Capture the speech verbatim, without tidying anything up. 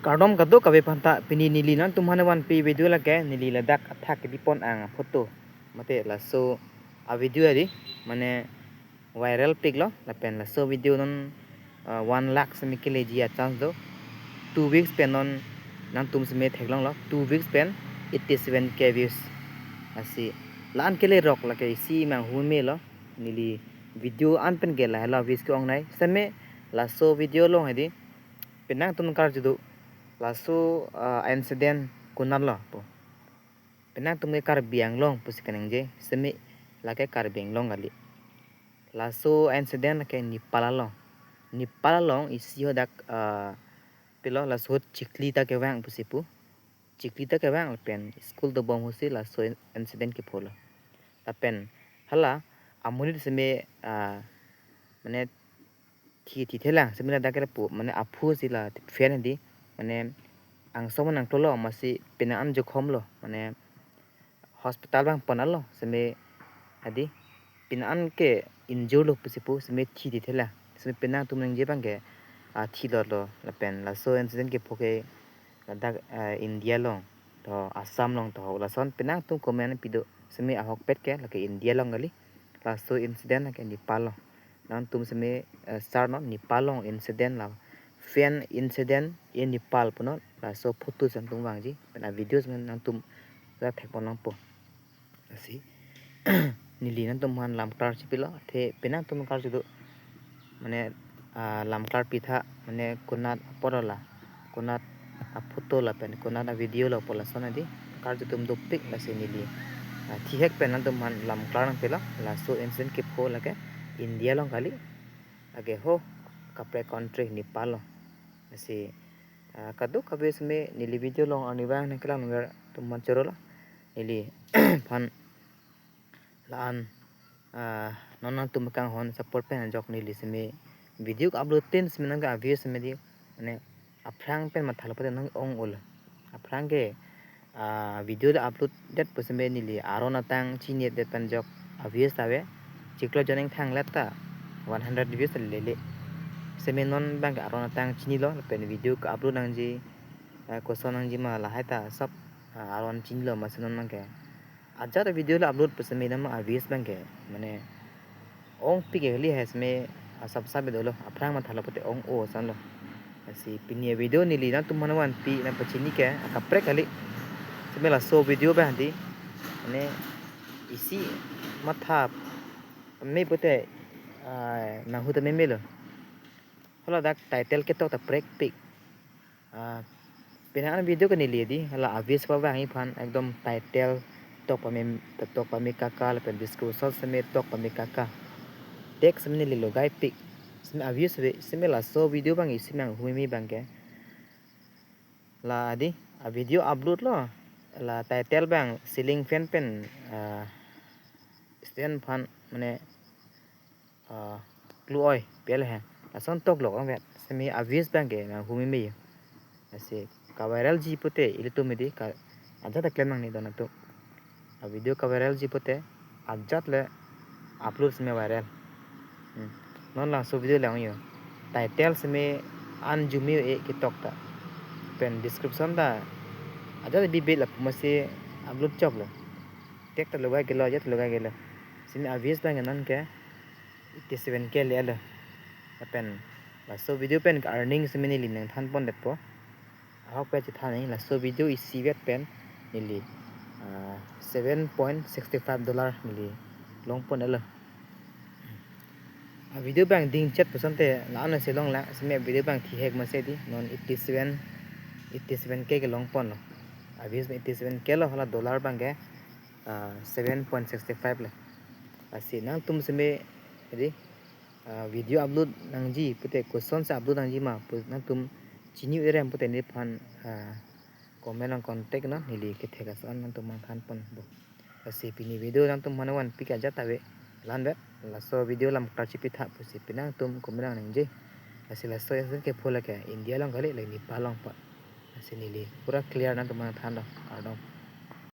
Kardom kadokave aphanta, pini neli nangtumphan vanpi video lake neli ladak athak kebipon ang photo. Mate laso a video adi mane viral piklo, lapen laso video non, uh, one lakh seme keleji a chance do. Two weeks pen non nangtum seme theklonglo, two weeks pen eighty seven K views. Lasi la-an kelerok lake isi manghu melo, neli video an pen ke lahelo views ke-ongnei. Seme laso video along adi penang atum karju do, laso, ah, incident konatlo pu. Penang atum ke Karbi Anglong pusi kaningje, seme lake Karbi Anglong kali. Laso incident lake Nepal along. Nepal along isi hadak, ah, pilo laso chikli ta kevang pusi pu. Chikli ta kevang lapen school dobom ahutsi laso in-, incident kepholo. Lapen hala amonit seme, ah, mane thi, thithelang, seme ladak ke lapu, mane aphu si la fan adi, mane angsong nangtolo, amatsi penang an jokhomlo, mane hospital abang ponlo, seme adi penang an ke injure lo pusi pu, seme thi thithelang, seme penang atum ningje abang ke, ah, thilotlo, lapen laso incident kepho ke ladak, ah, India along, to Assam along, to lason penang atum comment pido, seme ahokpet ke lake India along kali, laso incident lake Nepal along. Nangtum seme, eh, search non Nepal along incident la fan incident in Nepal punon, laso photo si nangtum vangji, pen a video seme nangtum ta thekpon nangpo. Lasi neli nangtumphan lam klar chipilo, athe penang atum karju do, mane, ah, lam klar pitha, mane konat apor la, konat aphoto lapen konat a video lo pu lason adi karju atum dopik, lasi neli, ah, thihek pen nangtumphan lam klar nangpilo. Laso incident kepho lake India along kali, lake ho kaprek country Nepal along. Lasi, ah, kadokave seme neli video along arnivang nangkelang nangver atum man chorolo, neli phan la-an, ah, non nangtum kanghon support pen ajok neli seme video ke-upload tin seme nang ke a views seme di, mane aphrang pen mathalo pute nang ong-olo. Aphrang ke, ah, video le upload det pu seme neli aron atang chinidet pen ajok a views ta ave. Chiklo jon ingthang let ta one hundred views lele. Seme non abang ke aron atang chinilo, lapen video ke-upload nangji, ah, koson nangji ma lahai ta sab, ah, aron chinilo, amatsi non abang ke ajat video le upload pu seme nama a views abang ke, mane ongpik ke heli hai seme asap sap dolo, aphrang mathalo pute ong-o ason lo. Lasi pini video neli nangtumphan vanpi nangpachini ke akaprek kali, seme laso video abang di, mane isi matha me pute, ah, nanghu ta memelo. Hala dak title ketok ta prekpik. Ah, penang an video ke neli adi, hala a views pavangji aphan ekdom title tok pame, tok pame kaka, lapen description seme tok pame kaka. Text seme neli logaipik. Seme a views ave, seme laso video abang isi manghu meme abang ke. La adi, a video upload lo. La title abang ceiling fan pen, ah, stand aphan, mane, ah, klu-oi pi le he. Lason tok lok ong vet. Seme a views abang ke manghu meme. Lasi ka-viral ji pute ilitum adi ka ajat ta klem nangne don atum. A video ka-viral ji pute ajat le upload seme viral. Hmm. Non laso video le ong-o. Title seme an jumi e ketok ta. Pen description ta ajat le bibit lapu amatsi upload choklo. Text ta logai kelo, ajat logai kelo. Seme a views abang ke non ke eighty seven K le-elo. Lapen laso video pen ke-earning seme neli nangthan pondetpo. Ahokpet chethan nang, laso video isivet pen neli, ah, seven point six five dollar neli longpon-elo. A video abang dingchet pu asonte la-an si longlang, seme video abang thihek amatsi di, non eighty seven, eighty seven K kelongponlo. A views eighty seven K lo, hala dollar abang ke, ah, seven point six five le. Lasi nangtum seme adi, ah, video upload nangji pute koson si upload nangji ma pu nangtum chini erem pute neliphan, ah, comment along contact non, neli kethek ason nangtum nangthan ponpo. Lasi pini video nangtumphan vanpi ke ajat ave, la-an vet. Laso video lam klar chipitha pusi penang atum comment along ningje. Lasi laso incident kepho lake India along kali, lake Nepal along pa. Lasi neli pura clear nangtum nangthanlo, kardom.